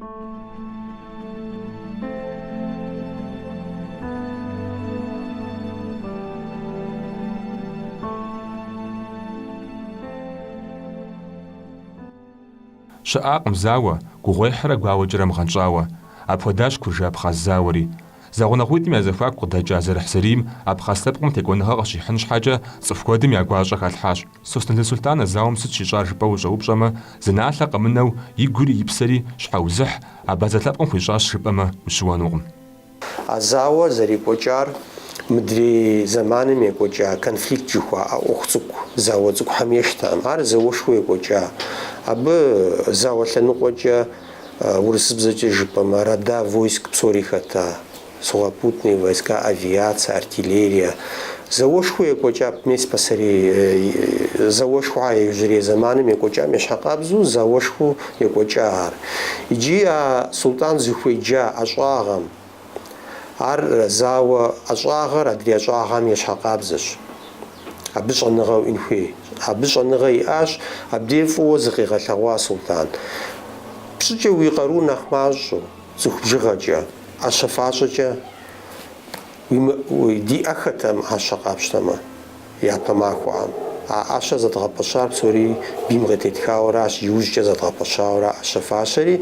Щыӏакъым зауэ, гугъуехьрэ гуауэкӏэрэ мыгъэнщӏауэ. Апхуэдащ Куржы-Абхъаз зауэри. Зэгъунэгъуитӏым я зэхуаку къыдэкӏа зэрыхьзэрийм абхъаз лъэпкъым текӏуэныгъэ къыщихьын щхьэкӏэ цӏыху куэдым я гуащӏэ халъхьащ. Сосналы Сулътӏан а зауэм сыт щищӏар жыпӏэу ущӏэупщӏэмэ, зы налъэ къэмынэу игури и псэри щхьэузыхь абазэ лъэпкъым хуищӏащ жыпӏэмэ, ущыуэнукъым. А зауэр зэрекӏуэкӏар мыдрей зэманым екӏуэкӏа конфликт жыхуаӏэ ӏуэху цӏыкӏу, зауэ цӏыкӏухэм ещхьтэкъым. Ар зауэшхуэу екӏуэкӏа. Абы зауэ лъэныкъуэкӏэ урысыбзэкӏэ жыпӏэмэ, рода войск псори хэта, сухопутные войска, авиация, артиллерия. Зауэшхуэу екӏуэкӏа, мес пасэрей зауэшхуэхэр иужьрей зэманым екӏуэкӏам ещхьэкъабзэу зауэшхуэу екӏуэкӏа ар. Иджы а Сулътӏан зыхуеджа ӏэщӏагъэм, ар зауэ ӏэщӏагъэр адрей ӏэщӏагъэм ещхьэкъабзэщ. Абы щӏэныгъэ уиӏэн хуей. Абы щӏэныгъэ иӏащ, абдей фӏыуэ зыкъигъэлъэгъуа Сулътӏан. Пщӏыкӏэ уи къару нэхъ мащӏэу, цӏыху бжыгъэкӏэ, ӏэщэ-фащэкӏэ диӏэххэтэкъым ӏэщэ къапщтэмэ, япэ махуэхэм. А ӏэщэ зэдгъэпэщар псори бийм къытетхауэращ, иужькӏэ зэдгъэпэщауэра ӏэщэ-фащэри.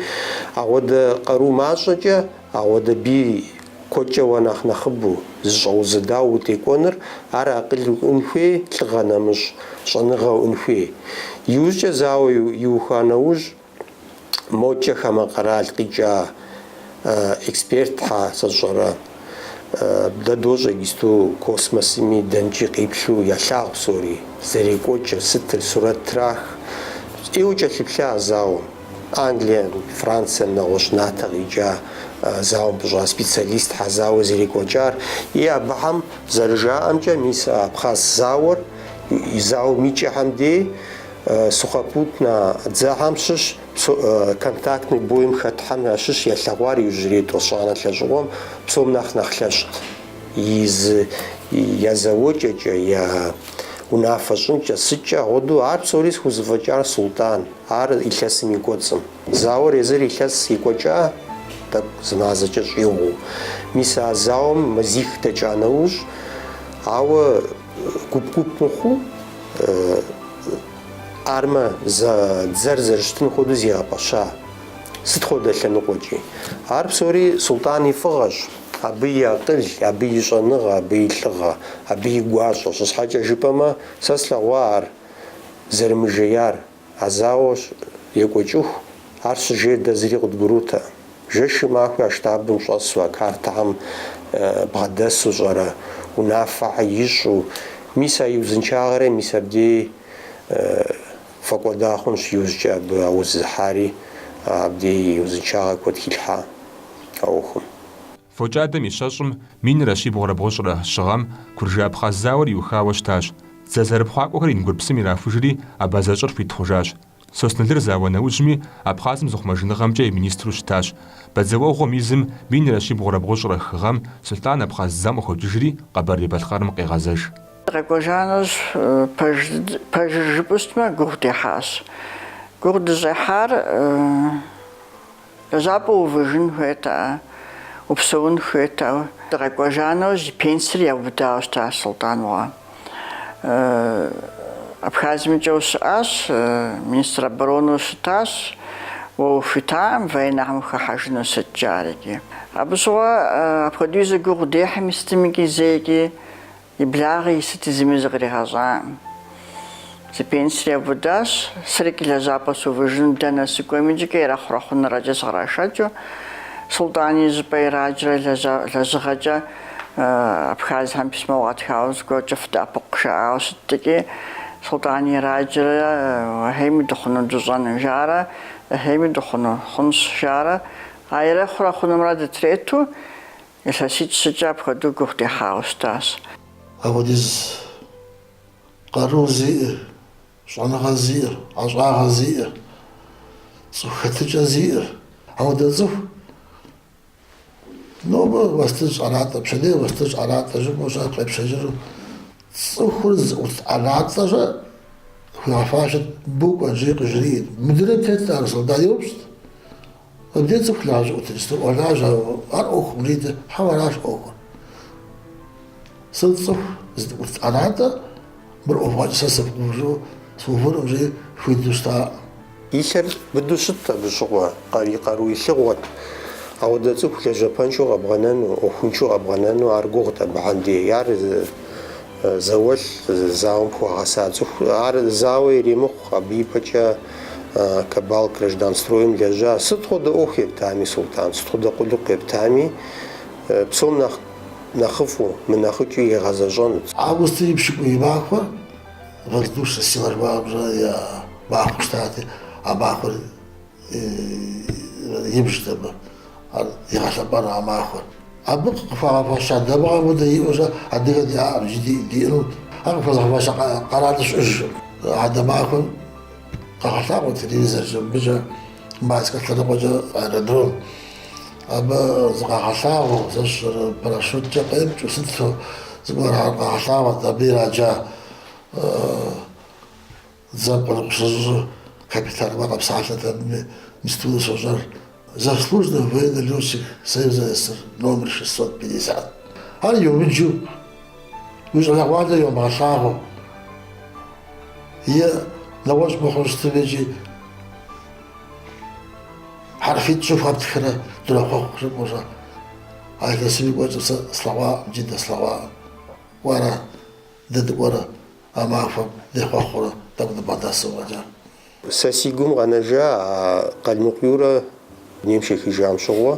Ауэдэ къару мащӏэкӏэ, ауэдэ бий куэдкӏэ уэ нэхъ нэхъыбэу зыщӏэузэдауэ утекӏуэныр, ар акъыл уиӏэн хуей, лӏыгъэ нэмыщӏ, щӏэныгъэ уиӏэн хуей. Иужькӏэ зауэ иуха нэужь, Мокӏэ хамэ къэрал къикӏа экспертхьэ, сэ сщӏэрэ, дэ дощӏэ иджысту космосми дэнкӏи къиплъу ялъагъу псори, зэрекӏуэкӏыр, сытыр, сурэт трах. ӏейуэ кӏэлъыплъа а зауэм. Англием, Францием, нэгъуэщӏ НАТО къикӏа зауэм пыщӏа специалистхьэ зауэ зэрекӏуэкӏар. И абыхэм зэрыжаӏэмкӏэ, мис а Абхъаз зауэр, зауэм и кӏэхэм дей, Сухопутнэ дзэхэм щыщ контактный боем хэтхэм ящыщ ялъэгъуар иужьрей тӏощӏанэ лӏэщӏыгъуэм псом нэхъ нэхъ лъэщт. И зы я зауэкӏэкӏэ, я унафэ щӏынкӏэ, сыткӏэ апхуэдэу ар псори зыхузэфӏэкӏар Сулътӏан, ар илъэсым и кӏуэцӏым. Зауэр езыр илъэс екӏуэкӏа, тӏэкӏу зы мазэкӏэ щӏигъуу. Мис а зауэм мазих дэкӏа нэужь, ауэ гуп-гуп мыхъуу, Армэ, дзэр зэрыщытын хуэдэу зигъэпэща, сыт хуэдэ лъэныкъуэкӏи. Ар псори Сулътӏан и фӏыгъэщ, абы и акъыл, абы и щӏэныгъэ, абы и лӏыгъэ, абы и гуащӏэ. Сыт щхьэкӏэ жыпӏэмэ, сэ слъэгъуа ар зэрымыжеяр, а зауэр екӏуэкӏыху, ар щыжейр дэ зыри къыдгурыӏуэтэкъым. Жэщи махуи а штабым щӏэсу, а картэхэм бгъэдэсу щӏэрэ, унафэхэр ищӏу, мис а и узыншагъэри мис абдей фӏэкӏуэда хъунщ, иужькӏэ абы а уз зыхьари, абдей и узыншагъэ куэд хилъхьа а ӏуэхум. Фокӏадэм и щэщӏым минрэ щибгъурэ бгъущӏрэ щы гъэм Куржы-Абхъаз зауэр иухауэ щытащ. Дзэ зэрыпхъуакӏуэхэр Ингур псым ирахужри, абазэщӏыр хуит хъужащ. Соснылыр зауэ нэужьми, Абхъазым зыхъумэжыныгъэмкӏэ и министру щытащ. Бадзэуэгъуэм и зым минрэ щибгъурэ бгъущӏрэ хы гъэм Сулътӏан абхъаз дзэм къыхокӏыжри, Къэбэрдей-Балъкъэрым къегъэзэж. Дыкъэкӏуэжа нэужь, пэжыр жыпӏэу щытмэ, гугъу дехьащ. Гугъу дыщӏехьар лэжьапӏэ увыжын хуейт, упсэун хуейт. Ауэ дыкъэкӏуэжа нэужь, и пенсэр яубыдауэ щытащ Сулътӏан мыгъуэ. Абхазым икӏыу щыӏащ, министр обороны щытащ, уэ ухуитаӏым, военнэхэм ухыхьэжыну сыт жарикӏи. Абы щыгъуэ апхуэдизу гугъу дехьми сытымикӏи зэикӏи и благъи и сыти зыми зыкъригъэщӏаӏым. Си пенсэр яубыдащ, сэрикӏи лэжьапӏэ сыувыжыну дэнэ сыкӏуэми икӏи ерэхъурэ хъунрэкӏэ сыкърашэкӏыу, Сулътӏани зыщӏыпӏэ ираджэрэ лэжьыгъэкӏэ Абхазхэм письмо къатхауэ зыгуэркӏэ фыдэӏэпыкъу жаӏауэ щыткӏи, Сулътӏани ираджэрэ ахьейми дыхъуну дыщӏэну жарэ, ахьейми дыхъуну хъунщ жарэ. А ерэхъурэ хъунумрэ дытрету илъэситӏ-щыкӏэ апхуэдэу гугъу дехьауэ щытащ. Апхуэдиз къару зиӏэр, щӏэныгъэ зиӏэр, ӏэщӏагъэ зиӏэр, цӏыху хэтыкӏэ зиӏэр, апхуэдэ цӏыху Нобэ уэстынщ ӏэнатӏэ, пщэдей уэстынщ ӏэнатӏэ жыпӏэу щэ къепшэжыну цӏыхур зыӏут ӏэнатӏэщӏэ хуигъэфащэт мыбы укӏуэн жери къыжриӏэт. Мы дунейм тет ар Сулътӏан еупщӏт. Мыбдеж цӏыху лажьэ ӏутыр, лажьэ, ар ӏуэхукъым жиӏэти, хьэуэ, аращ ӏуэхур. Сэ цӏыху зыӏут ӏэнатӏэ, мыр ӏуэхугъэкӏ сэ сыпӏужу сыувынукъым жи хуидэу щытаӏым. И лъэр быдэу щытт абы щыгъуэ, и къару илъыгъуэт. Ауэдэ цӏыху лэжьапэншэу къэбгъэнэну, ӏуэхуншэу къэбгъэнэну ар гугъут абыхэм дей. Ар зауэлӏ, зауэм хуэгъэса цӏыху. Ар зауэ иремыхъу, абы ипэкӏэ Кабал гражданстроим лэжьа. Сыт хуэдэ ӏуэху ептами, Сулътӏан, сыт хуэдэ къулыкъу ептами, псом нэхъ нэхъыфӏу, мынэхъыкӏыу игъэзэщӏэнут. Августым и пщыкӏуий махуэр воздушная сила жыхуаӏэмкӏэ я махуэу щытати, а махуэр ибжт абы, ар игъэлъэпӏэну а махуэр. Абы къыхуагъэфэща дамыгъэм хуэдэ иӏэу адыгэ диӏакъым, иджы диӏэнут. Ар къыхуэзыгъэфэща къэрал щыӏэжкъым. Адэ махуэм къагъэлъагъуэ телевизоркӏэ, мыбыкӏэ Майскэ лъэныкъуэкӏэ аэродром. Абы зыкъагъэлъагъуэу, зэщӏыр парашюткӏэ къепкӏыу, сыту зыгуэрхэр къагъэлъагъуэт, абы ираджа дзэм къулыкъу щызыщӏэ капитан гуэр къэпсалъэт абыми, мис туда сощӏэр. Заслуженный военный летчик Союза СССР номер 650. Ар йомыджу, уи щӏалэгъуалэр йомыгъэлъагъуу, е нэгъуэщӏ мыхъуу щытым икӏи хьэрфитӏ-щы хуэптхрэ дынохъуэхъу жыпӏэу щӏэ. А илъэсым и кӏуэцӏым сэ слъэгъуакъым, иджы дэслъэгъуакъым. Кӏуэрэ, дэ дыкӏуэрэ а махуэм дехъуэхъурэ тӏэкӏу дыбгъэдэсу фӏэкӏа. Сэ си гум къэнэжа а Къалмыкъ Юрэ дунейм щехыжам щыгъуэ,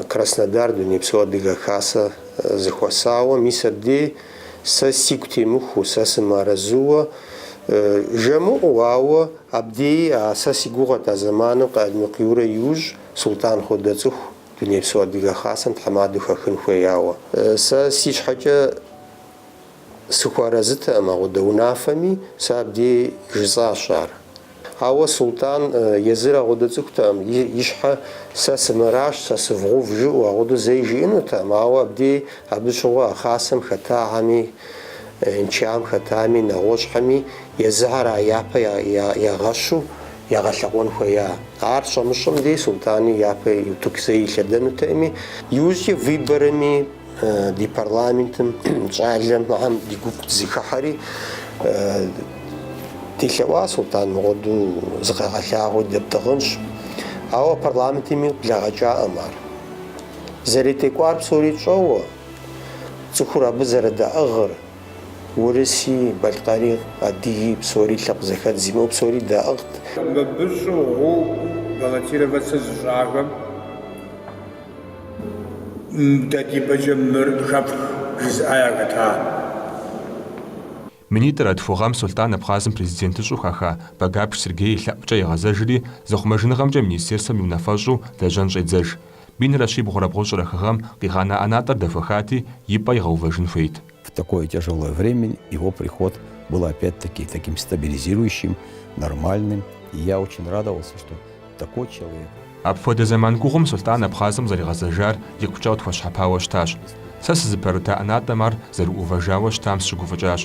Краснодар Дунейпсо Адыгэ Хасэ зэхуэсауэ, мис абдей сэ сигу темыхуэу, сэ сымыарэзыуэ жэмыӏэу, ауэ абдеи а сэ си гугъэт а зэманым Къалмыкъ Юрэ иужь Сулътӏан хуэдэ цӏыху Дунейпсо Адыгэ Хасэм тхьэмадэу хэхын хуеяуэ. Сэ си щхьэкӏэ Сыхуэарэзытэкъым ауэдэ унафэми, сэ абдей жысӏащ ар. Ауэ Сулътӏан езыр ауэдэ цӏыхутэкъым, и щхьэ сэ сымыращ, сэ сывгъув жиӏэу ауэдэу зэи жиӏэнутэкъым, ауэ абдей абы щыгъуэ а хасэм хэтахэми, НЧА-м хэтами, нэгъуэщӏхэми езыхэр а япэ ягъэщу ягъэлъэгъуэн хуея. Ар щӏэмыщӏым дей Сулътӏани япэ утыку зэи илъэдэнутэкъыми, иужькӏэ выборами, Ди парламентым щӏалэм ахэм ди гуп зыхыхьэри делъэӏуа Сулътӏан мыгъуэду зыкъэгъэлъагъуи дэптӏыгъынщ. Ауэ парламентми благъэкӏаӏым ар. Зэрытекӏуар псори тщӏэуэ, цӏыхур абы зэрыдаӏыгъыр, урыси, балъкъэри, адыги, псори лъэпкъ зэхэдз зимыӏэу псори даӏыгът. Мыбы щӏыгъуу баллотироваться зыщӏахэм Дэ ди пӏэкӏэ мыр хэфх жызыӏа яхэта. Минитӏрэ тху гъэм Сулътӏан Абхъазым президентыщӏэу хаха Багапш Сергей и лъэӏукӏэ егъэзэжри, зыхъумэжыныгъэмкӏэ министерствэм и унафэщӏу лэжьэн щӏедзэж. Минрэ щибгъурэ бгъущӏрэ хы гъэм къигъэна ӏэнатӏэр дэхуэхати, и пӏэ игъэувэжын хуейт. В такое тяжелое время его приход был опять-таки таким стабилизирующим, нормальным. И я очень радовался, что такой человек. Апхуэдэ зэман гугъум Сулътӏан Абхъазым зэригъэзэжар икъукӏэ къытхуэщхьэпауэ щытащ. Сэ сызыпэрыта ӏэнатӏэм ар зэрыӏуувэжауэ щытам сыщыгуфӏыкӏащ.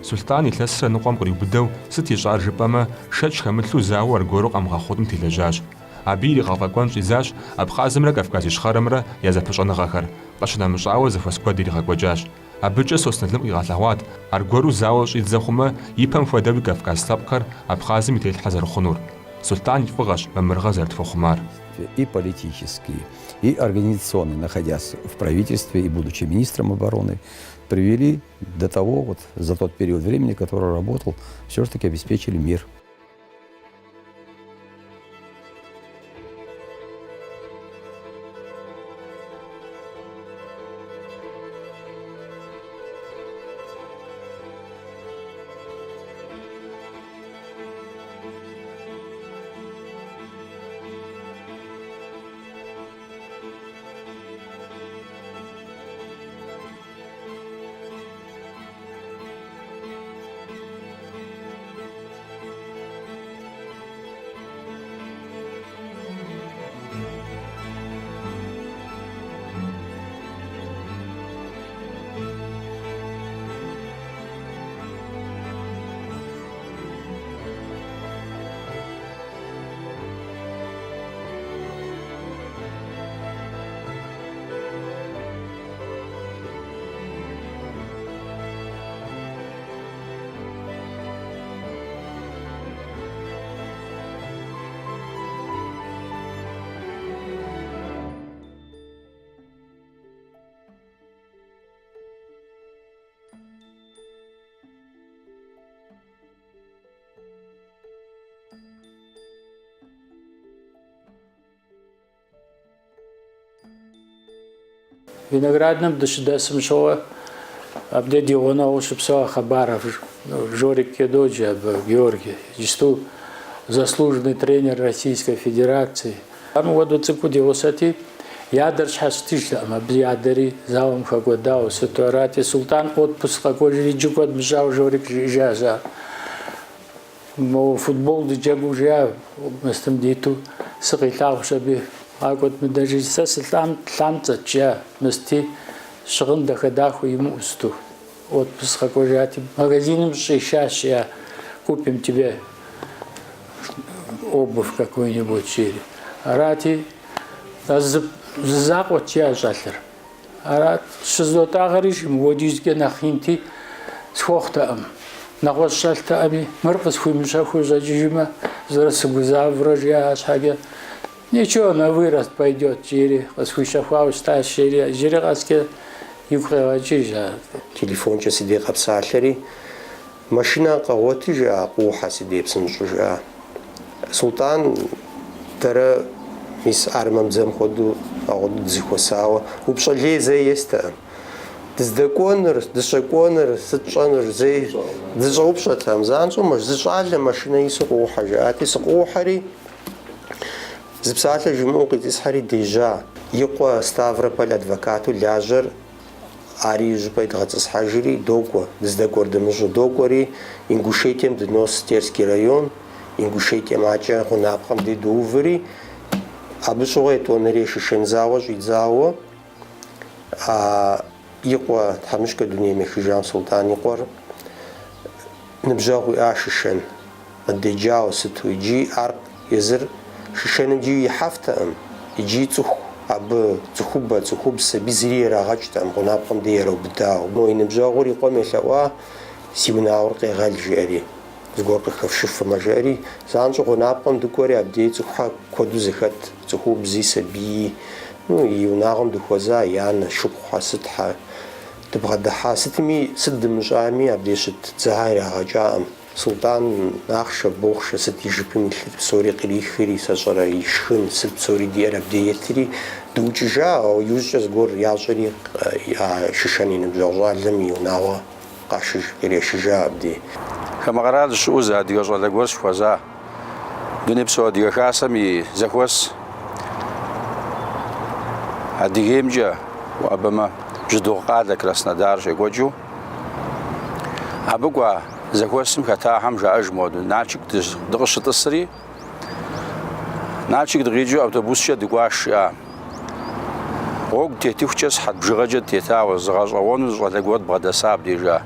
Сулътӏан илъэсрэ ныкъуэм къриубыдэу сыт ищӏар жыпӏэмэ, шэч хэмылъу зауэ аргуэру къэмыгъэхъуным телэжьащ. Абы иригъэфӏэкӏуэн щӏидзащ Абхъазымрэ Кавказ Ищхъэрэмрэ я зэпыщӏэныгъэхэр, къыщынэмыщӏауэ зэхуэс куэд иригъэкӏуэкӏащ. Абыкӏэ Соснэлым къигъэлъэгъуат, аргуэру зауэ щӏидзэ хъумэ, и пэм хуэдэуи кавказ лъэпкъхэр Абхъазым и телъхьэ зэрыхъунур. Сулътӏан и фӏыгъэщ мамырыгъэ зэрытхуэхъумар. И политический, и организационный, находясь в правительстве и будучи министром обороны, привели до того, вот за тот период времени, который работал, все же таки обеспечили мир. Винограднэм дыщыдэсым щыгъуэ абдей ди гъунэгъуу щыпсэуа Хабаров Жориккӏэ доджэ абы, Георгий. Иджысту заслуженный тренер Российской Федерации. Ар мыуэду цӏыкӏуу ди гъусэти, и адэр щхьэщытыжтэкъым, абы и адэри зауэм хэкӏуэдауэ сыту арати, Сулътӏан отпуск къэкӏуэжри иджы куэд мыщӏауэ Жорик жиӏэжащ ар. Моуэ футбол дыджэгуу жиӏа мыстым диту сыкъилъагъущ аби, къакӏуэт мыдэ жи, сэ сылъамцӏэт жиӏа мысти, щыгъын дахэ-дахэу имыӏэу сыту. Отпуск къэкӏуэжати, магазиным щӏишащ жиӏа, купим тебе обувь какую-нибудь жери. Арати, а зы закъуэт жиӏа щӏэлъыр. Арат, щызотӏагъэри жи, мыуэдизкӏэ нэхъ инти, схуэхъутэкъым. Нэгъуэщӏ щӏэлътэкъыми, мыр къысхуимыщэхуу щӏэкӏыжмэ, зэрысыгузавэурэ жиӏа щхьэкӏэ, ничего, на вырост пойдет, жери, къысхуищэхуауэ щытащ, жери, иджыри къэскӏэ игу къегъэкӏыж ар. Телефонкӏэ си дей къэпсалъэри, Машинэ къэгъуэти, жиӏа, къыухьэ си дей псынщӏэу, жиӏа. Сулътӏан дэрэ мис армэм дзэм хуэдэу апхуэдэу дызэхуэсауэ, упщӏэ лей зэи естэкъым. Дыздэкӏуэнур, дыщӏэкӏуэнур, сыт тщӏэнур зэи дыщӏэупщӏэтэкъым. Занщӏэу зы щӏалэ машинэ ису къыухьэ, жиӏати, сыкъыухьэри, зы псалъэ жимыӏэу къитӏысхьэри дежьа. И къуэ Ставрополь адвокату лажьэр Ари зыщӏыпӏэ идгъэтӏысхьэжри, докӏуэ, дыздэкӏуэр дымыщӏэу докӏуэри, Ингушетием дынос Терский район, Ингушетием акӏэ гъунапкъэм дей доуври, абы щыгъуэ етӏуанэрей Шэшэн зауэ щӏидзауэ, а и къуэ тхьэмыщкӏэ дунейм ехыжам Сулътӏан и къуэр ныбжьэгъу иӏа Шэшэн. Къыдеджауэ сыту, иджы ар езыр Шэшэным иджы ихьэфтэкъым, иджы цӏыху абы цӏыхубэ, цӏыхубз, сабий зыри ирагъэкӏтэкъым, гъунапкъэм дей яраубыдауэ. Мо и ныбжьэгъур и къуэм елъэӏуа, си унагъуэр къегъэл, жиӏэри, зыгуэр къыхэфшыфмэ, жиӏэри, занщӏэу гъунапкъэм дыкӏуэри абдей цӏыхухэр куэду зэхэт, цӏыхубзи, сабии, ну, и унагъуэм дыхуэза, и анэ, шыпхъухьэ, сытхьэ, дыбгъэдыхьа, сытми, сыт дымыщӏами, абдей щыт дзэхьэр ирагъэкӏакъым. Сулътӏан ахъшэ, бохъшэ сыт и жыпым илъыр псори кърихри, сэ сщӏэрэ ишхын, сыт псори диӏэр абдей етри, дыӏукӏыжа, ауэ иужькӏэ зыгуэр ящӏэри а Шэшэн и ныбжьэгъу щӏалэм и унагъуэ къашыж, кърешыжа абдей. Хамэ къэрал щыӏэу зы адыгэ щӏалэ гуэр сыхуэза. Дунейпсо Адыгэ Хасэм и зэхуэс Адыгеймкӏэ уӏэбэмэ, Бжьэдыгъу къалэ Краснодар щекӏуэкӏыу, Абы кӏуа зэхуэсым хэтахэм жаӏэж моду, Налшык дыкъыщытӏысри, Налшык дыкъикӏыу автобускӏэ дыкӏуаш, жиӏа. Гъуэгу тетыхукӏэ сыхьэт бжыгъэкӏэ дытетауэ, зы гъэщӏэгъуэну зы щӏалэ гуэр дбгъэдэса абдежа.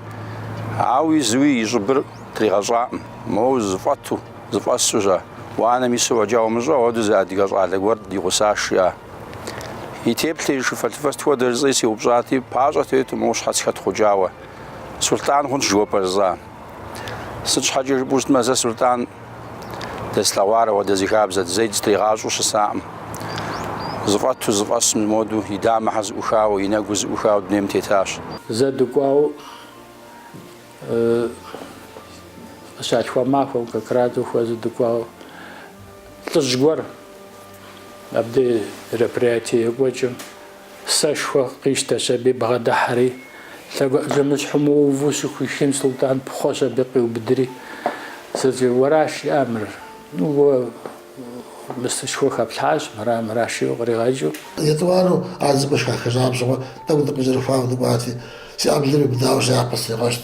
Ауи зыуи и щӏыбыр тригъэщӏакъым, моуэ зыфӏэту, зыфӏэсу щэ, уанэм ису фӏэкӏа умыщӏэу, ауэдэу зы адыгэ щӏалэ гуэр ди гъусаш, жиӏа. И теплъэ, и шыфэлӏыфэ сыт хуэдэ жысӏэри сеупщӏати, пащӏэ тету моуэ щхьэц хэтхъукӏауэ. Сулътӏан хъунщ жыхуэпӏэр жысӏа. Сыт щхьэкӏэ жыпӏэу щытмэ, сэ Сулътӏан дэслъэгъуар ауэдэ зы хабзэт, зэи зытригъащӏэу щысакъым. Зыфӏэту, зыфӏэсым моду и дамэхэр зыӏухауэ, и нэгур зыӏухауэ дунейм тетащ. Зэ дыкӏуауэ къыщалъхуа махуэм как раз хуэзэу дыкӏуауэ лӏыжь гуэр Абдей мероприятие екӏуэкӏым сэшхуэ къищтэщ аби бгъэдыхьэри, лъэгуажьэмыщхьу мыуву щыхуишийм Сулътӏан пхъуэщ аби къиубыдри, сыт уэращ жиӏа мыр, ну уэ мыстышхуэ хэплъхьащ, мыра мыращ жиӏэу къригъэкӏыу. Етӏуанэу ар зы къыщыхахыжам щыгъуэ тӏэкӏу дыкъызэрыхуауэ дыкӏуати, си ӏэблэр иубыдауэ сэ япэ сригъэщт.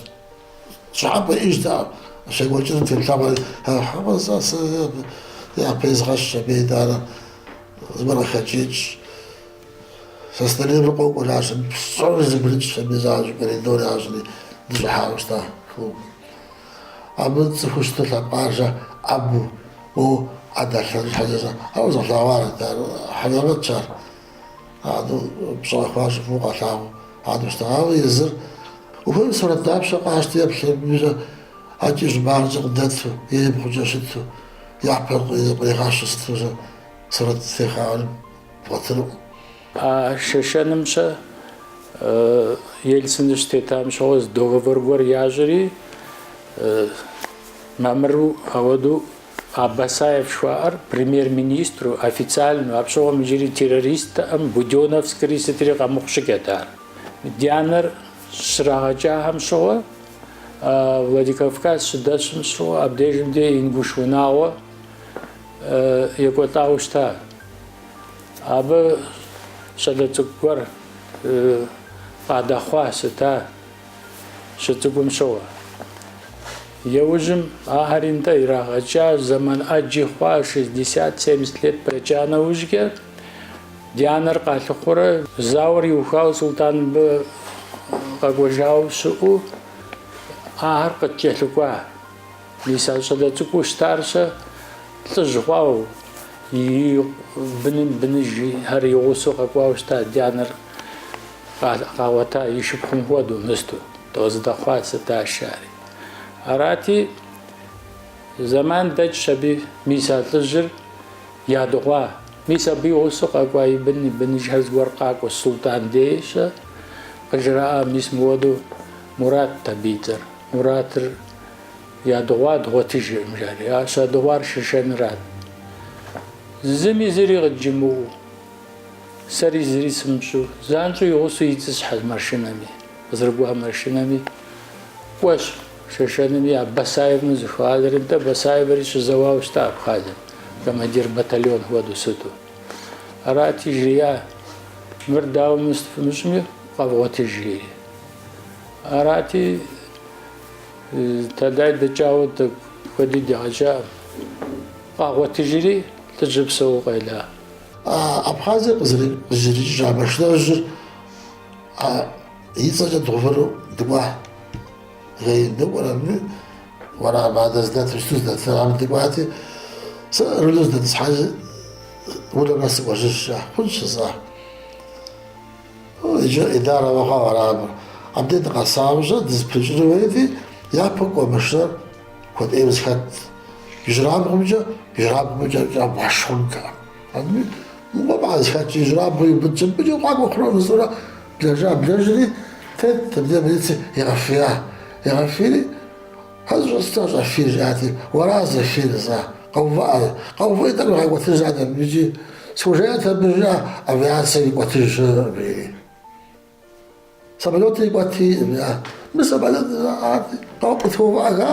Щӏыхьэпӏэ иӏэжтэкъым. Щекӏуэкӏыным теплъэгъуэ хьэуэ сэ сэ япэ изгъэщщ абы итӏанэ зыгуэр къыхэкӏикӏщ. Соснэлымыр къокӏуэ жаӏэщ, псори зэбгрыкӏщ абы занщӏэу коридор ящӏри дыщӏыхьауэ щыта клубым. Абы цӏыхуу щыту лъэпкъажэ ӏэбу, моуэ ӏэ дэлъэн щхьэкӏэ ауэ згъэлъэгъуар ар хьэлэмэтщ ар. Адэу пщӏэ къыхуащӏу фӏыуэ къалъагъуу адэу щыта. Ауэ езыр ухуейм сурэт дапщэ къащти еплъ абы акӏи щӏыбагъкӏэ къыдэту е ибгъукӏэ щыту, япэ къригъэщу сыту зы сурэт техауэ бгъуэтынукъым. А Шэшэным-щэ Ельциныр щытетам щыгъуэ зы договор гуэр ящӏри, мамыру ауэдэу. А Басаев жыхуаӏэр премьер-министру официальнэу, апщыгъуэм иджыри террористтэкъым, Будённовскри сытри къэмыхъу щӏыкӏэт ар. Ди анэр щрагъэкӏахэм щыгъуэ, Владикавказ щыдэсым щыгъуэ, абдежым де ингуш унагъуэ екӏуэлӏауэ щыта. Абы щӏалэ цӏыкӏу гуэр къадэхъуа сыта щыцӏыкӏум щыгъуэ. Иужьым ахэри нтӏэ ирагъэкӏа, зэман ӏэджи хъуа, шестьдесят, семьдесят лет блэкӏа нэужькӏэ, ди анэр къалъыхъуурэ зауэр иухауэ Султӏан мыбы къэкӏуэжауэ щыӏэу ахэр къыткӏэлъыкӏуа. Мис а щӏалэ цӏыкӏуу щытар-щэ лӏыжь хъуауэ, и быным быныжхэр и гъусэу къэкӏуауэ щыта ди анэр къагъуэта и шыпхъум хуэдэу мысту, дыкъызэдэхъуа сыта жари. Арати, зэман дэкӏщ аби, мис а лӏыжьыр ядыгъуа. Мис абы и гъусэу къэкӏуа и бын, и быныжхэр зыгуэр къакӏуэ Султӏан дей-щэ, къыжраӏа мис мыуэду Муратт абы и цӏэр. Муратыр ядыгъуа дгъуэтыжыркъым, жари. А щадыгъуар Шэшэнырат. Зыми зыри къыджимыӏэу, сэри зыри сымыщӏэу, занщӏэу и гъусэу итӏысхьэщ машинэми, къызэрыкӏуа машинэми кӏуэщ Шэшэнми, а Басаевым зыхуагъазэри, нтӏэ Басаеври щызэуауэ щыта Абхъазым, командир батальон хуэдэу сыту. Арати, жриӏа, мыр дауэ мыст фымыщӏми, къэвгъуэтыж, жери. Арати, тэлай дэкӏауэ тӏэкӏу куэди дигъэкӏакъым. Къагъуэтыжри, лӏыжьыр псэууэ къела. Абхъазыр къызэрикӏыжа машинэжьыр и цӏэкӏэ дгъэувыну дыкӏуа. ГАИ-м дыкӏуэр абы уэрам адэ здэтым щыту здэт уэрамым дыкӏуати, сэ рулым сыдэтӏысхьэжри унэм нэс сыкӏуэжынщ, жиӏа. Хъунщ, жысӏа. Иджы Идаровэ хъуа уэрамыр. Абдей дыкъэсауэ дызэпрыкӏыну хуейти, япэ кӏуэ машинэр куэд ӏейуэ зэхэтт. Ижьырабгъумкӏэ, ижьырабгъумкӏэ бгъэш хъунтэкъым. Абыми мыкӏуэ зэхэтщ, ижьырабгъу иубыдщ, абыкӏи къакӏуэ хъуну жысӏэурэ блэжа блэжри, тет абдей милицэ игъэфия. Игъэфийри, Хэт щӏэфийр жиӏати, уэра зэфийр жысӏа, къэувыӏэ, къэувыӏи тӏэкӏу игъэкӏуэтыжат абы икӏи схужеӏэт абы жиӏа, авиацэр икӏуэтыж жери. Самолетыр икӏуэти, жиӏа, мы самолет жаӏати, къытхуэувыӏэха,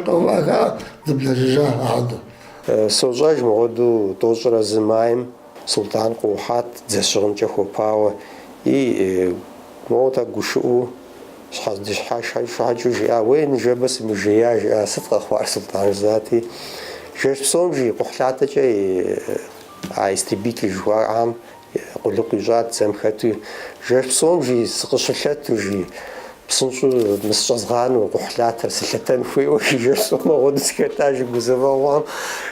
къэувыӏэха, дыблэжыжа ахьэду. Сощӏэж мыгъуэду 91 майм Султӏан къыӏухьат дзэ щыгъынкӏэ хуэпауэ и моуэ тӏэкӏу гушыӏэу Щхьэдыхьэшхыкӏыу жиӏа, уей, ныжэбэ сымыжея, жиӏа, сыт къэхъуар, Султӏан жысӏати, жэщ псом жи кхъухьлъатэкӏэ а истребитель жыхуаӏэм къулыкъу ищӏат дзэм хэту, жэщ псом жи сыкъыщылъэту жи, псынщӏэу мы сщӏэзгъанэу кхъухьлъатэр сылъэтэн хуейуэ жи, жэщ псом нэгъуэду сыхэта жи гузэвэгъуэм,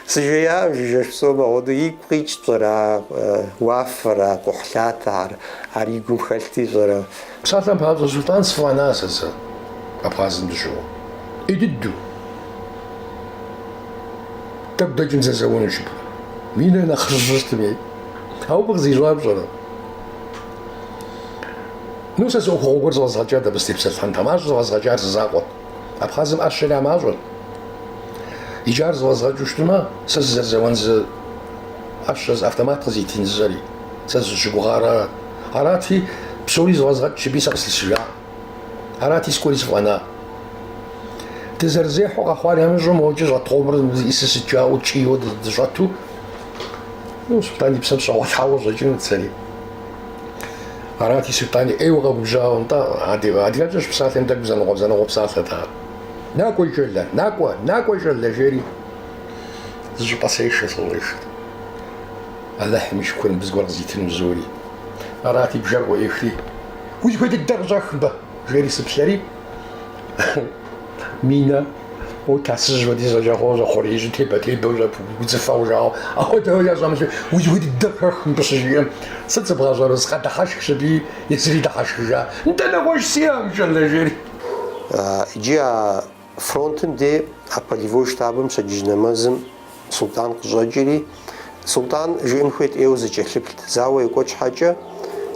сыжеяӏым жи, жэщ псом нэгъуэду игу къикӏт пщӏэрэ а уафэр, а кхъухьлъатэхэр, ар и гум хэлъти пщӏэрэ. Псалъэм папщӏэ, Сулътӏан сфӏэна сэ зэ Абхъазым дыщыӏэу. ӏей дыдэу. Тӏэкӏу дэкӏым зэзэуэну жыпӏэу. Минэ нэхъ жьы щытми. Ауэ абы къызищӏар пщӏэрэ? Ну, сэ зы ӏуэхугъуэ гуэр зэфӏэзгъэкӏат абы сытепсэлъыхьынтэкъым. Ар щӏызэфӏэзгъэкӏар зы закъуэт. Абхъазым ӏэщэр я мащӏэт. Иджы ар зэфӏэзгъэкӏыу щытмэ, сэ сызэрызэуэн зы ӏэщэ, зы автомат къызитын жысӏэри. Сэ сызыщыгугъар арат. Арати, псори зэфӏэзгъэкӏщ аби сэ къыслъысыжа. Арати, сыкӏуэри сыфӏэна. Дызэрызехьэу къэхъуар ямыщӏэу мокӏэ щӏэт къомыр зиӏысыр сыт жаӏэу ткӏийуэ дыщӏэту, ну, Сулътӏан и псэм сыщӏэгъуэлъхьауэ къыщӏэкӏынут сэри. Арати, Сулътӏани ӏейуэ къэгубжьауэ, нтӏэ, адыгэ, адыгэбзэкӏэ щыпсалъэм тӏэкӏу зэныкъуэ-зэныкъуэ псалъэт ар. Накӏуэ, щӏалэ, накӏуэ, накӏуэ, щӏалэ, жери зыщӏыпӏэ сешэ, сыщӏешэ. Алыхьым и шыкур мыбы зыгуэр къызитыну жызори. Арати, бжэр къыӏуехри, узыхуей дыдэр къыщӏэх мыбы, жери сыплъэри, Минэ, мо тасыжь хуэдиз фӏэкӏа хъууэ хъуреижьу тебэ-тебэу удзыфэ хъужауэ, апхуэдэ фӏэкӏа щӏэмылъу, узыхуей дыдэр хэх мыбы щыжиӏэм, сыт сыбгъэщӏэнур, сыкъэдыхьэшхщ аби, езыри дыхьэшхыжа, нтӏэ нэгъуэщӏ сиӏэкъым, щӏалэ, жери. Иджы а Фронтым де а полевой штабым пщэдджыжь нэмэзым Султӏан къыщӏэкӏри, Султӏан жиӏэн хуейт ӏейуэ зэкӏэлъыплът, зауэ екӏуэкӏ щхьэкӏэ,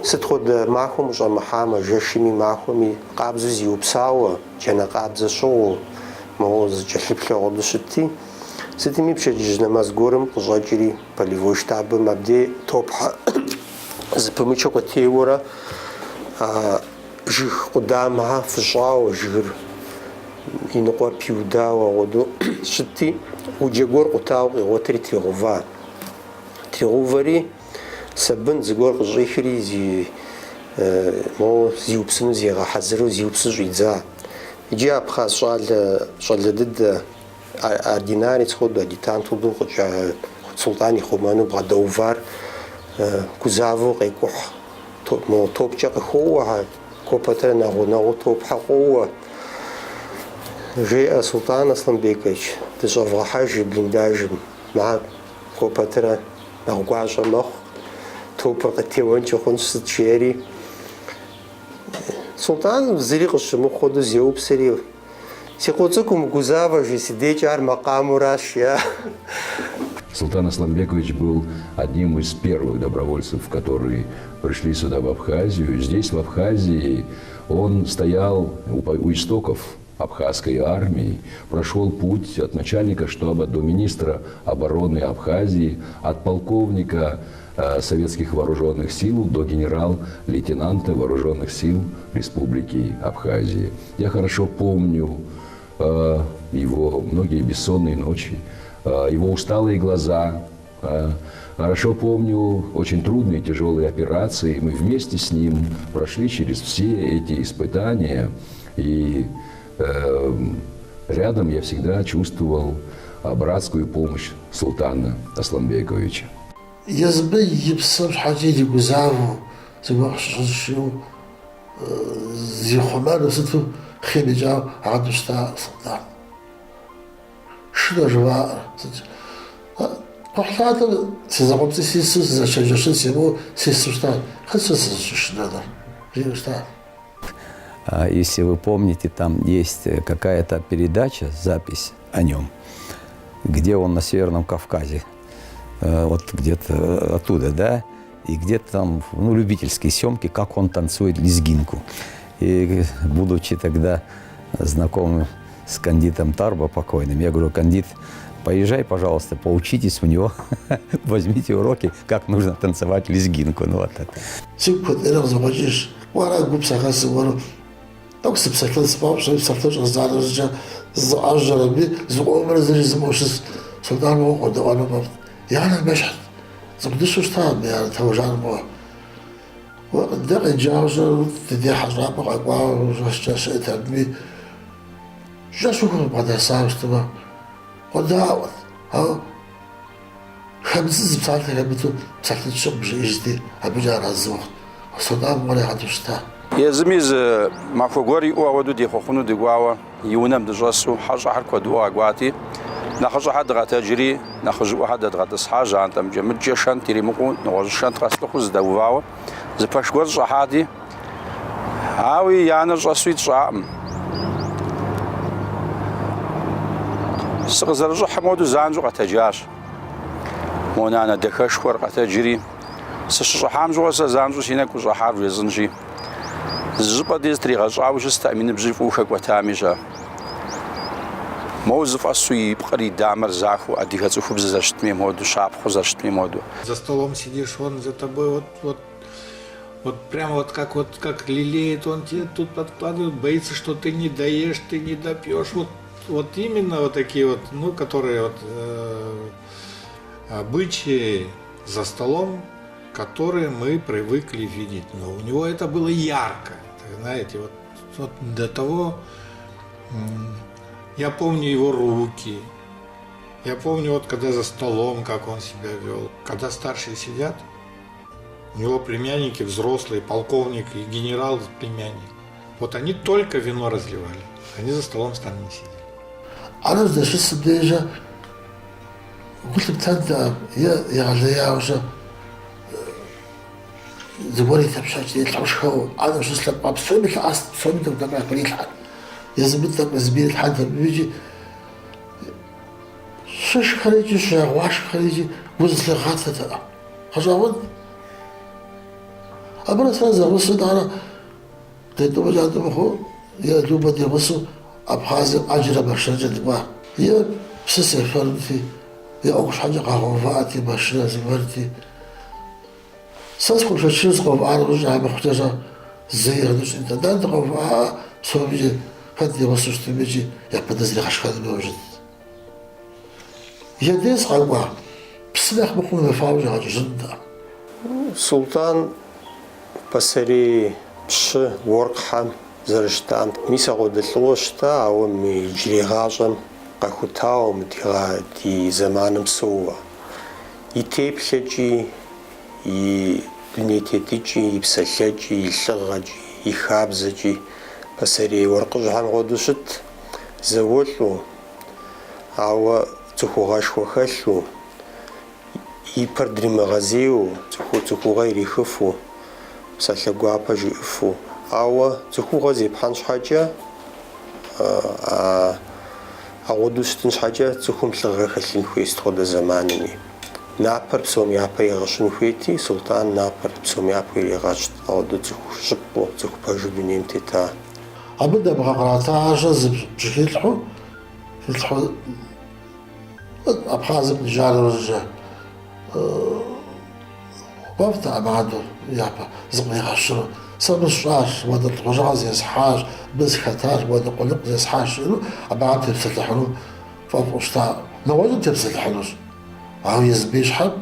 сыт хуэдэ махуэм ущӏэмыхьамэ, жэщми махуэми къабзэу зиупсауэ, джанэ къабзэ щыгъыу, моуэ зэкӏэлъыплъу апхуэдэу щытти. Сытми пщэдджыжь нэмэз гуэрым къыщӏэкӏри, полевой штабым абдей топхьэ зэпымычу къытеуэрэ а жыг къудамэхэр фыщӏауэ, жыгыр и ныкъуэр пиудауэ апхуэдэу щытти, уджэ гуэр къутауэ къигъуэтри тригъэува. Тригъэувэри, сабын зыгуэр къыщӏихри, зи моуэ зиупсыну зигъэхьэзыру зиупсу щӏидза. Иджы абхъаз щӏалэ, щӏалэ дыдэ, ординарец хуэдэу, адъютант хуэдэу къыкӏа Султӏан ихъумэну бгъэдэувар гузавэу къекӏухь. Мо топкӏэ къыхоуэ, кӏуэ пэтрэ нэхъ гъунэгъуу топхьэ къоуэ. Жеӏэ Султӏан Асланбекович, дыщӏэвгъэхьэж блиндажым, мыхьэр кӏуэ пэтрэ нэхъ гуащӏэ мэхъу, топыр къытеуэнкӏи хъунщ, сыт жеӏэри. Султӏан зыри къыщымыхъу хуэдэу зеупсри, Си къуэ цӏыкӏу умыгузавэ, жи, си дежкӏэ ар макъамуращ, жиӏа. Султан Асланбекович был одним из первых добровольцев, которые пришли сюда, в Абхазию. Здесь, в Абхазии, он стоял у истоков абхазской армии, прошел путь от начальника штаба до министра обороны Абхазии, от полковника советских вооруженных сил до генерал-лейтенанта вооруженных сил Республики Абхазии. Я хорошо помню его многие бессонные ночи, его усталые глаза. Хорошо помню очень трудные, тяжелые операции. Мы вместе с ним прошли через все эти испытания. И рядом я всегда чувствовал братскую помощь Султана Асланбековича. Езым и псэм щхьэкӏэ иригузавэу, зыгуэр къыщыщӏэжу зихъумэну сыту хъийм икӏауэ апхуэдэу щыта Султӏан. Шынэ жыхуаӏэр. Кхъухьлъатэм си закъуэпцӏий сису сызэчэнджэщын симыӏэу сису щыта. Хэт сэ сызыщышынэнур? Жиӏэу щыта. Если вы помните, там есть какая-то передача, запись о нем, где он на Северном Кавказе, вот где-то оттуда, да, и где-то там, ну, любительские съемки, как он танцует лезгинку. И будучи тогда знакомым с Кандитом Тарба покойным, я говорю, Кандит, поезжай, пожалуйста, поучитесь у него, возьмите уроки, как нужно танцевать лезгинку. Ну, вот это. Сигу куэд ӏейрэ къызокъуэкӏыж. Уэра гу псэхэсым уэру. Тӏэкӏу сыпсэлъэн сфӏэфӏщ, псэлъэн щӏэздза нэужькӏэ зызоӏэжьэр аби, зыкъомрэ зыри жызмыӏэу щыс Султӏан мыгъуэ къодэӏуэну фӏэфӏт. И анэм ещхьт. Цӏыкӏу дыщэу щыта абы и анэ Таужан мыгъуэ. Уэ дэ къеджауэ щӏэ, ди дей хьэщӏапӏэ къэкӏуауэ щӏэскӏэ щыӏэт абыми. Жэщу бгъэдэсауэ щытмэ, къодаӏуэт. Ауэ хэмыдзын зы псалъэ хэмыту псалъитӏ-щы къыбжиӏэжти, абыкӏэ арэзы ухъут. Султӏан мыгъуэр апхуэдэу щыта. Езыми зы махуэ гуэр иӏэу ауэдэу дехъуэхъуну дыкӏуауэ, и унэм дыщӏэсу, хьэщӏэхэр куэдыӏуэ къэкӏуати, нэхъыщӏэхэр дыгъэтэджри, нэхъыжьыӏуэхэр дэдгъэтӏысхьа жьантӏэмкӏэ. Мыдкӏэ шэнт иримыкъуу, нэгъуэщӏ шэнт къэслъыхъуу зыдэувауэ, зы пэш гуэр щӏыхьати, ауи и анэр щӏэсуи тщӏакъым. Сыкъызэрыщӏыхьэм хуэдэу занщӏэу къэтэджащ. Мо нанэ дахэшхуэр къэтэджри, сыщыщӏыхьам щыгъуэ сэ занщӏэу си нэгу къыщӏыхьар вжесӏэнщи, зы щӏыпӏэ дей зытригъэщӏауэ щыстэкъым, и ныбжьыр фӏыуэ хэкӏуэтами-щэ. Моуэ зыфӏэсу и пкъыр, и дамэр захуэу адыгэ цӏыхубзыр зэрыщытми хуэдэу, щапхъэу зэрыщытми хуэдэу. За столом сидишь, он за тобой вот, вот, вот прямо вот как вот как лелеет, он тебе тут подкладывает, боится, что ты не доешь, ты не допьешь. Вот, вот именно вот такие вот, ну, которые вот обычаи за столом, которые мы привыкли видеть. Но у него это было ярко, это, знаете, вот, вот до того, я помню его руки, я помню, вот когда за столом, как он себя вел. Когда старшие сидят, у него племянники взрослые, полковник и генерал племянник. Вот они только вино разливали, они за столом с нами не сидели. Ӏэнэм здэщысым дежэ гу лъыптэнтэкъым е егъэлеяуэ щэ зыгуэр и тепщэч трилъхьэу шхэуэ, ӏэнэм щыс лъэпкъ псоми лъэӏэст, псоми тӏэкӏу тӏэкӏу яхурилъхьэт. Езыми тӏэкӏу езыми ирилъхьэнт абы икӏи щышхэр икӏи щыжагъуашхэр икӏи гу зылъигъатэтэкъым. Гъэщӏэгъуэнт. Абырэ сэрэ зэгъусэу итӏанэ Псы сефэнути, я ӏуэху щхьэкӏэ къагъэувыӏэти, машинэ зыгуэрти. Сэ схуэшэчыну сыкъэувыӏар щӏа мыхъукӏэ щӏэ зэи игъэныщӏ. Дэнэ дыкъэувыӏа псомикӏи, хэт и гъусэу щытмикӏи, япэ дыдэ зригъэшхэным иужь итт. Ядей сыкъэкӏуа, псы нэхъ мыхъум емыфауэ щӏигъэкӏыжынтэкъым. Султӏан пасэрей пщы уэркъхэм зэрыщытам мис апхуэдэ лӏыуэ щыта, ауэ мы иджырей гъащӏэм къэхутауэ мы ди зэманым псэууэ. И теплъэкӏи, и дуней тетыкӏи, и псэлъэкӏи, и лӏыгъэкӏи, и хабзэкӏи пасэрей уэркъыжьхэм хуэдэу щыт, зауэлӏу, ауэ цӏыхугъэшхуэ хэлъу, и пэр дримыгъэзейуэ, цӏыху цӏыхугъэ ирихыфу, псалъэ гуапэ жиӏыфу. Ауэ цӏыхугъэ зепхьэн щхьэкӏэ, Апхуэдэу щытын щхьэкӏэ цӏыхум лӏыгъэ хэлъын хуей сыт хуэдэ зэманми. Напэр псом япэ игъэщын хуейти, Султӏан напэр псом япэ иригъэщт, апхуэдэу цӏыху щыпкъэу, цӏыху пэжу дунейм тета. Абы дамыгъэ къратащ зыпщӏыхилъхьэу, хилъхьэу Абхъазым къикӏа нэужькӏэ фӏэфӏтэкъым адэу япэ зыкъригъэщыну. Сэ мыр сщӏащ, мыуэдэ лӏыхъужьыгъэ зесхьащ, мыбы сыхэтащ, мыуэдэ къулыкъу зесхьащ жиӏэну абыхэм тепсэлъыхьыну фӏэфӏу щытакъым. Нэгъуэщӏым тепсэлъыхьынущ. Ауэ езым и щхьэм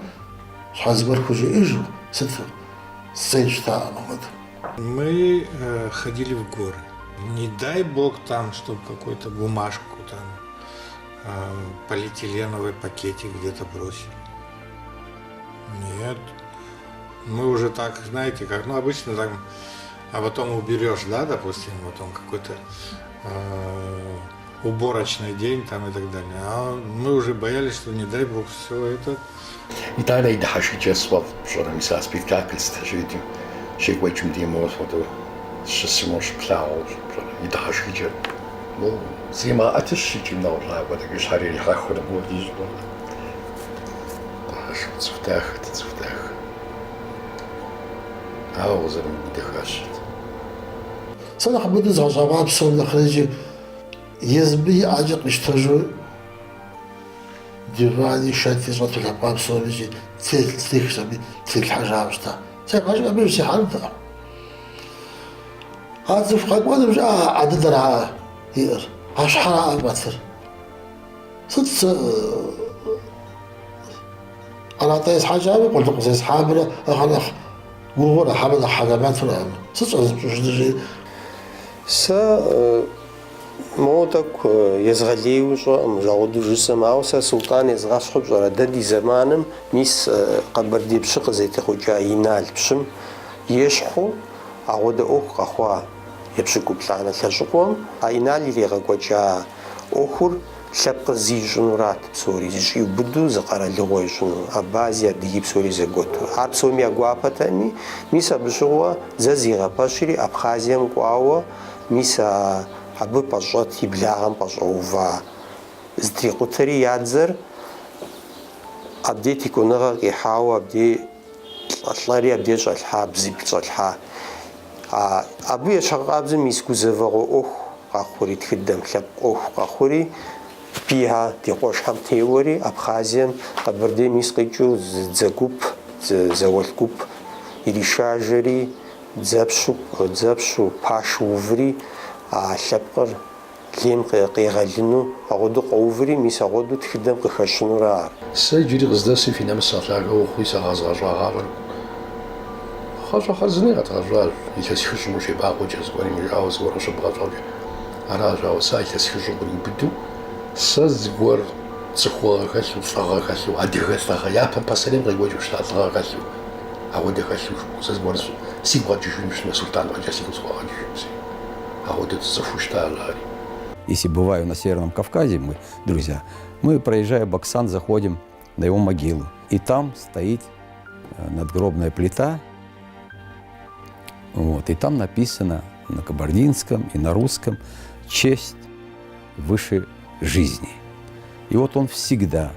щхьэ зыгуэр хужиӏэжу, сыт зэи щытакъым апхуэдэу. Мы ходили в горы. Не дай бог там, чтобы какую-то бумажку там полиэтиленовый пакетик где-то бросили. Нет. Мы уже так, знаете, как, ну, обычно там, а потом уберешь, да, допустим, потом какой-то э, уборочный день там и так далее. А мы уже боялись, что не дай бог все это. Итӏанэ и дыхьэшхыкӏэ сфӏэфӏт, пщӏэрэ, мис а спектакль сыт щекӏуэкӏым дей моуэ хуэдэу щысу моуэ щыплъагъуу, пщӏэрэ, и дыхьэшхыкӏэр. Ну, зимыгъэӏэтыщ икӏи нэгъуэщӏ апхуэдэ и щхьэр ирихьэхыурэ моуэ дищӏу. Дыхьэшх, цӏыху дахэт, цӏыху дахэ. Ауэ къызэрымыгудэхащэт. Сэ нэхъ быдэу згъэщӏэгъуа псом нэхърэ икӏи езым и ӏэкӏэ къищтэжу дивани шэти щӏэту лъэпкъа псоми икӏи телъ трихщ аби трилъхьэжауэ щыта. Сэ игъащӏэм абы сихьэнутэкъым. А цӏыху къэкӏуэным щыӏэ а ӏэ дыдэра иӏэр, а щхьэра фӏэтыр. Сыт сэ ӏэнатӏэ есхьэкӏамрэ къулыкъу зесхьамрэ ахэр нэхъ гугъурэ хьэмэ нэхъ хьэлэмэтурэ сыт щӏэзыпщӏыжыныр жи? Сэ моуэ тӏэкӏу езгъэлейуэ сщӏэкъым, жагъуэду жысӏэм, ауэ сэ Султӏан езгъэщхьу пщӏэрэ, дэ ди зэманым мис Къэбэрдей пщы къызытехъукӏа Инал пщым ещхьу Апхуэдэ ӏуэху къэхъуа епщыкӏуплӏанэ лӏэщӏыгъуэм а Инал иригъэкӏуэкӏа ӏуэхур лъэпкъыр зы ищӏынурат псори, зыщӏиубыду зы къэралыгъуэ ищӏыну, абази, адыги псори зэгуэту. Ар псоми я гуапэтэми, мис абы щыгъуэ дзэ зигъэпэщри Абхъазием кӏуауэ, мис а абы пӏэщӏэт и благъэм пӏэщӏэува зытрикъутэри я дзэр абдей текӏуэныгъэ къихьауэ абдей Лӏэри абдей щӏалъхьа, бзибл щӏалъхьа. А абы ещхьыркъабзэу мис гузэвэгъуэ ӏуэху къэхъури, тхыдэм лъэпкъ ӏуэху къэхъури, бийхьэ ди къуэшхьэм теуэри, Абхъазием, Къэбэрдейм мис къикӏыу зы дзэ гуп, зы зауэлӏ гуп иришажэри, дзэпщу, дзэпщу, пашэу уври, а лъэпкъыр лейм къегъэлыну апхуэдэу къэуври, мис апхуэдэу тхыдэм къыхэщынура ар. Сэ иджыри къыздэсым фи нэмыс нэхъ лъагэ ухъуи сэ къэзгъэщӏа гъащӏэр гъащӏэ хъарзыни къэдгъэщӏащ, илъэс хыщӏым ущебакъуэкӏэ зыгуэрым жиӏауэ зыгуэр къыщыбгъэщӏэкӏэ. Аращ, ауэ сэ а илъэс хыщӏым къриубыдэу сэ зыгуэр цӏыхугъэ хэлъу, лӏыгъэ хэлъу, адыгэ лӏыгъэ, япэм пасэрейм къекӏуэкӏыу щыта лӏыгъэ хэлъу, ауэдэ хэлъу жыпӏэу сэ зыгуэр сигу къэкӏыжыну щытмэ, Сулътӏан фӏэкӏа сигу схуэгъэкӏыжыну си. Ауэдэ цӏыхуу щытащ ари. Если бываю на Северном Кавказе, мы, друзья, мы, проезжая Баксан, заходим на его могилу. И там стоит э, надгробная плита, вот, и там написано на кабардинском и на русском «Честь выше жизни». И вот он всегда,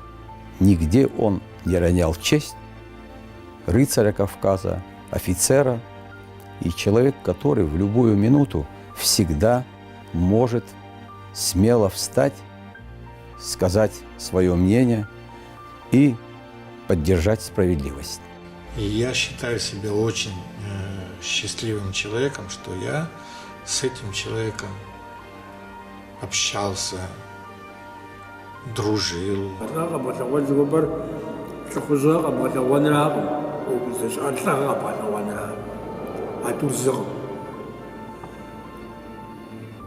нигде он не ронял честь рыцаря Кавказа, офицера и человек, который в любую минуту всегда может смело встать сказать свое мнение и поддержать справедливость. И я считаю себя очень э, счастливым человеком, что я с этим человеком общался, дружил. Лӏыгъэ къэбгъэлъэгъуэн жыхуэпӏэр лӏыхъужьыгъэ къэбгъэлъэгъуэнракъым, ӏуэхур здэщыӏэр лӏыгъэ къэбгъэлъэгъуэнра. А тӏур зыкъым.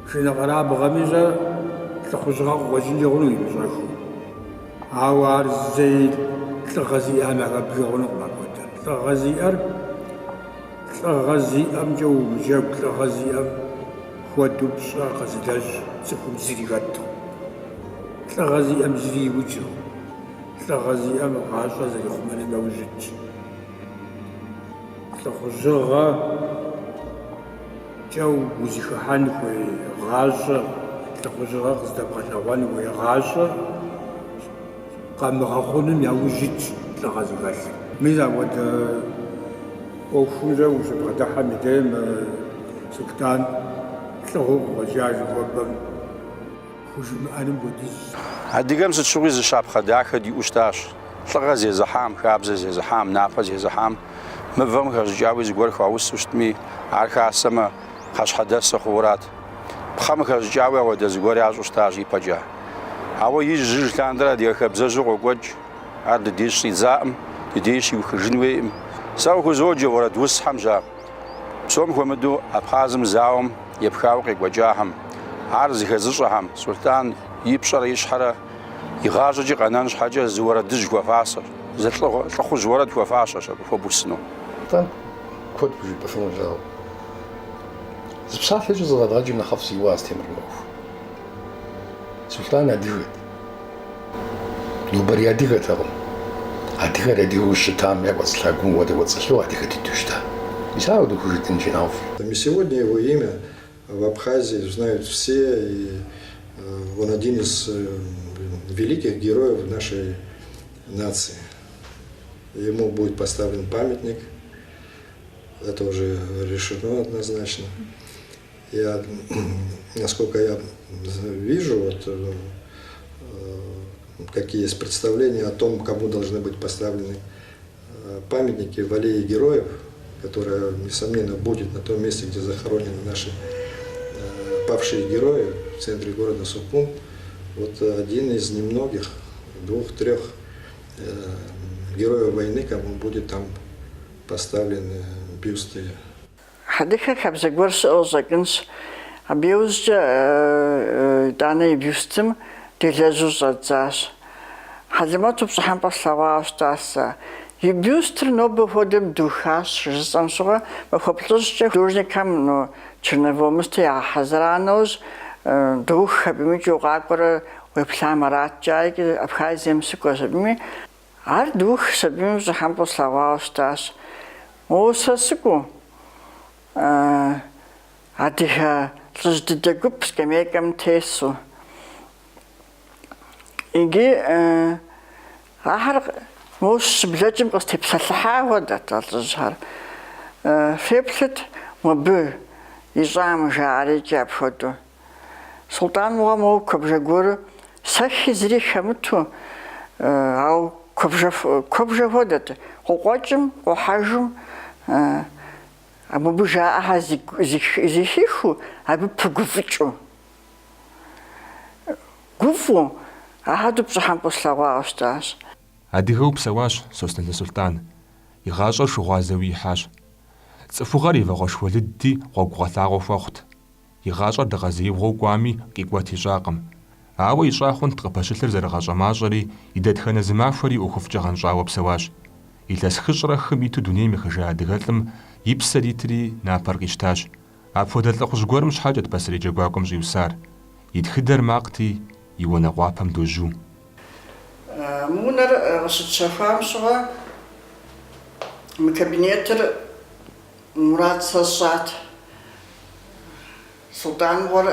Шынэкъэрабгъэми щэ лӏыхъужьыгъэ къыкъуэкӏынкӏэ хъуну имыщӏэхыу. Ауэ ар зэи лӏыгъэ зиӏэм яхэббжэ хъунукъым апхуэдэр. Лӏыгъэ зиӏэр лӏыгъэ зиӏэмкӏэ умыджэгу, лӏыгъэ зиӏэм хуэдэу пщӏэ къэзылэжь цӏыхум зыри хэткъым. Лӏыгъэ зиӏэм зыри иукӏыркъым. Лӏыгъэ зиӏэм гъащӏэр зэрихъумэным яужь итщ. Лӏыхъужьыгъэкӏэ узыхыхьэн хуей гъащӏэр, лӏыхъужьыгъэ къыздэбгъэлъэгъуэн хуей гъащӏэр къэмыгъэхъуным яужь итщ лӏыгъэ зыхэлъыр. Мис апхуэдэ ӏуэхумкӏэ ущыбгъэдыхьэм и дей мы Сулътӏан лӏыгъэу къыкъуэкӏа жыхуэпӏэм хужымыӏэным хуэдизщ. Адыгэм сыт щыгъуи зы щапхъэ дахэ диӏэу щытащ. Лӏыгъэ зезыхьам, хабзэ зезыхьам, напэ зезыхьам, мывэм хэщӏыкӏауи зыгуэр хуаусу щытми, ар хасэмэ, кхъащхьэдэсэ хъуурат. Пхъэм хэщӏыкӏауи ауэдэ зыгуэр ящӏу щытащ ипэкӏэ. Ауэ ижь-жьыж лъандэрэ адыгэ хабзэжьу къокӏуэкӏ, ар ди деж щӏидзаӏым, ди деж щиухыжын хуейӏым. Сэ къыхузоджэ уэрэд усхэм ща. Псом хуэмыдэу Абхъазым зауэм епхауэ къекӏуэкӏахэм, ар зыхэзыщӏэхэм Сулътӏан и пщӏэрэ и щхьэрэ игъащӏэкӏи къэнэн щхьэкӏэ зы уэрэдыжь хуэфащэщ, зы лӏыхъужь уэрэд хуэфащэщ абы хуэбусыну. Сулътӏан куэд хужыпӏэфынущ, ауэ зы псалъэкӏэ зэфӏэдгъэкӏым нэхъыфӏ жиӏэу Астемыр мы ӏуэху. Сулътӏан адыгэт. Нобэрей адыгэтэкъым. Адыгэр адыгэу щытам якӏуэцӏылъа гум хуэдэ кӏуэцӏылъу адыгэ дыдэу щыта. Мис ар апхуэдэу хужытӏынкӏи нэхъыфӏ. И сегодня его имя в Абхазии знают все, и он один из великих героев нашей нации. Ему будет поставлен памятник, это уже решено однозначно. Я, насколько я вижу, вот, какие есть представления о том, кому должны быть поставлены памятники в аллее героев, которая, несомненно, будет на том месте, где захоронены наши павшие герои в центре города Сухум. Вот один из немногих, двух-трех героев войны, кому будет там поставлены бюсты. Хьэдрыхэ хабзэ гуэр щыӏэу къыщӏэкӏынщ. Абы иужькӏэ итӏанэ и бюстым делэжьу щӏэддзащ. Хьэлэмэту пщӏыхьэпӏэ слъэгъуауэ щытащ сэ. И бюстыр нобэ хуэдэм духащ жысӏэм щыгъуэ, махуэ плӏыщӏкӏэ художникхэм ну, черновой сыту ягъэхьэзыра нэужь, дух абымикӏи укъакӏуэрэ уеплъам арат жаӏэкӏи Абхазием сыкӏуэщ абыми. Ар духщ абыми пщӏыхьэпӏэу слъэгъуауэ щытащ. Моуэ сэ сыкӏуэу, адыгэ лӏыжь дыдэ гуп скамейкэм тесу. Иджы ахэр моуэ сыщыблэкӏым къыстепсэлъыхьа хуэдэт а лӏыжьхэр. Феплъыт мобы ищӏам жаӏэри икӏи апхуэдэу. Сулътӏан мыгъуэ моуэ куэбжэ гуэру сэхи зыри хэмыту, ауэ куэбжэ хуэдэт. Къыкъуэкӏым, къухьэжым, мобы жаӏэхэр зэхихыу, абы пыгуфӏыкӏыу. Гуфӏэу, ахэр пщӏыхьэпӏэу слъэгъуауэ щытащ. Адыгэу псэуащ Сосналы Сулътӏан. И гъащӏэр шыгъуазэуи ихьащ. Цӏыхугъэр и вагъуэшхуэ лыдти, гъуэгугъэлъагъуэ хуэхъут. И гъащӏэр дэгъэзеигъуэу кӏуами, къикӏуэт ищӏакъым. Ауэ ищӏа хъунт къыпэщылъыр зэрыгъащӏэмащӏэри, и дэтхэнэ зы махуэри ӏуэхуфӏкӏэ гъэнщӏауэ псэуащ. Илъэс хыщӏрэ хым иту дунейм ехыжа адыгэлӏым и псэр итри, напэр къищтащ. Апхуэдэ лӏыхъужь гуэрым щхьэкӏэт пасэрей джэгуакӏуэм щӏиусар. И тхыдэр макъти, и уанэкъуапэм дожьу. Мы унэр къыщытщэхуам щыгъуэ мы кабинетыр Мурад сэ сщӏат. Сулътӏан мыгъуэр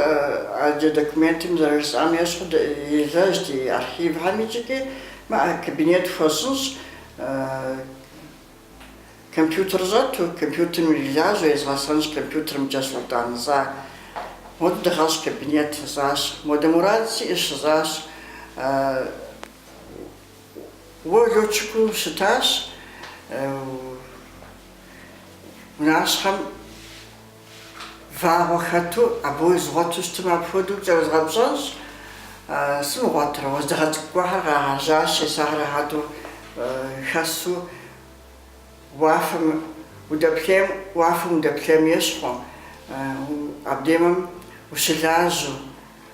аджэ документым зэрыжысӏам ещхьу елэжьт и архивхэм икӏи мы кабинет хуэсщӏынщ, компьютер щӏэту, компьютерым ирилажьэу езгъэсэнщ компьютерымкӏэ Сулътӏан жысӏа. Модэ дыгъэщӏ кабинет жысӏащ, модэ мурад сиӏэщ жысӏащ. Уэ летчикыу щытащ, унащхьэм вагъуэ хэту, обои згъуэту щытым апхуэдэу кӏэрызгъэпщӏэнщ. Сымыгъуэтрэ, уэздыгъэ цӏыкӏу гуэрхэр кърагъэжьащ, есагъэр ахуэдэу хэсу уафэм удэплъейм, уафэм удэплъейм ещхьу, абдемым ущылажьэу.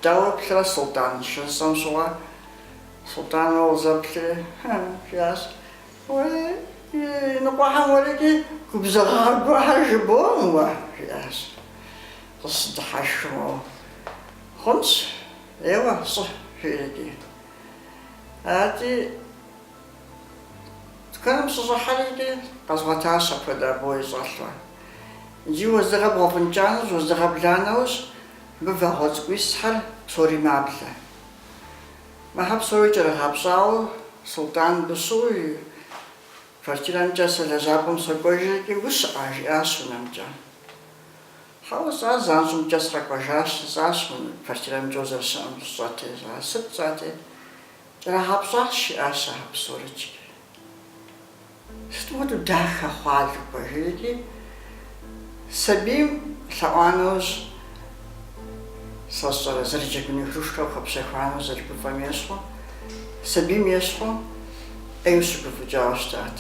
Дауэ уеплърэ, Султӏан, щыжысӏэм щыгъуэ? Султӏан уэ къызэплъри, жиӏащ, Уэ иныкъуэхьэм уэрикӏи губзыгъагъэ гуэрхэр жыбоӏэм уэ, жиӏащ. Къысщыдыхьэшхым уэ. Хъунщ, еуэ, щӏы, жиӏэрикӏи. Арати, тыкуэным сыщӏыхьэрикӏи, къэзгъуэтащ апхуэдэ обои щӏэлъуэ. Иджы уэздыгъэ бгъэфӏынкӏа нэужь, уэздыгъэ бла нэужь, мыбы вагъуэ цӏыкӏу исхэр псори маблэ. Мыхэр псори кӏэрыгъэпщӏауэ Султӏан мыбы щыӏэу и квартирэмкӏэ сэ лэжьапӏэм сокӏуэжрикӏи, ущыӏа? жиӏащ унэмкӏэ. Хьэуэ, жысӏа, занщӏэу мыкӏэ сыкъэкӏуэжащ, жысӏащ, квартирэмкӏэ узэрыщыӏэм сщӏэти, жысӏа. Сыт жысӏати? Кӏэрагъэпщӏащ, жиӏащ ахэр псорикӏ. Сытым хуэдэу дахэ хъуа, Любэ, жиӏэрикӏи, сабийм лъэӏуа нэужь, сэ сщӏэрэ, зэрыджэгун игрушкэ къыхуэпщэхуа нэужь зэрыгуфӏэм ещхьу, сабийм ещхьу ӏейуэ щыгуфӏыкӏауэ щытат.